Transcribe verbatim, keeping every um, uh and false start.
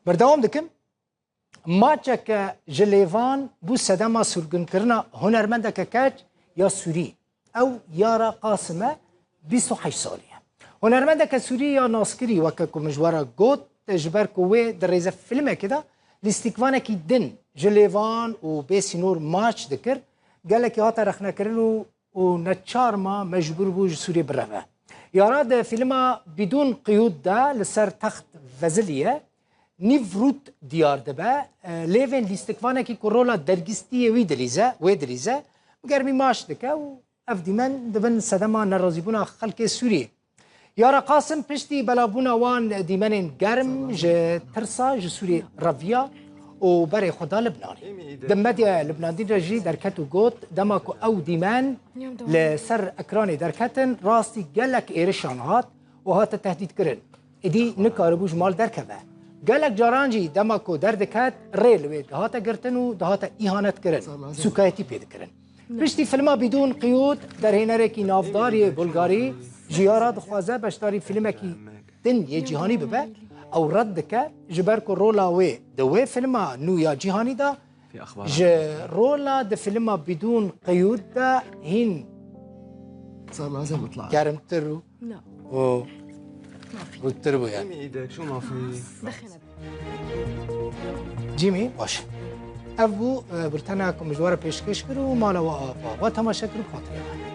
Berdewam dikim. Maçeke ji lêvan bû sedema sirgunkirina hunermendeke keç ya Sûrî. Ew Yara Qasim e, bîst û heşt salî ye. Hunermendeke Sûrî ya naskirî, weke ku min ji we re got, ji ber ku wê di rêzefîlmekê de lîstikvanekî din ji lêvan û bê sînor maç dikir, gelekî hate rexnekirin û û neçar ma mecbûr bû ji Sûriyê bireve. Yara di fîlma Bidûn Qiyûd de li ser text veziliye, nîv rût diyar dibe, e, lêvên lîstikvanekî ku rola dergîstiyê wî dilîze, wê dilîze, bi germî maç dike û ev dîmen dibin sedema nerazîbûna xelkê Sûriyê. Yara Qasim piştî belavbûna wan dîmenên germ ji tirsa ji Sûriyê reviya û berê xwe da Libnanê. Di medyaya Libnanî de jî derket û got, dema ku ew dîmen li ser ekranê derketin, rastî gelek êrişan hat û hate tehdîtkirin. Êdî nikaribû ji mal derkeve. Gelek caran jî dema ku derdiket, rê li wê dihate girtin û dihate îhanetkirin, sûkayetî pê dikirin. Piştî filma Bidûn Qiyûd, derhênerekî navdar yê Bulgarî ji Yara dixwaze beşdarî filmekî din yê cîhanî bibe, ew red dike, ji ber ku rola wê di wê filma nû ya cîhanî de ji rola di filma Bidûn Qiyûd de hîn صار لازم اطلع. Germtir û, لا. û ما في. Rûttir bû yani. ايدك، شو ما في؟ دخن. Cîmî, baş. Ev bû, e, bultena ku min ji we re pêşkêş kir û mala we ava. We temaşe kir û xatirê we.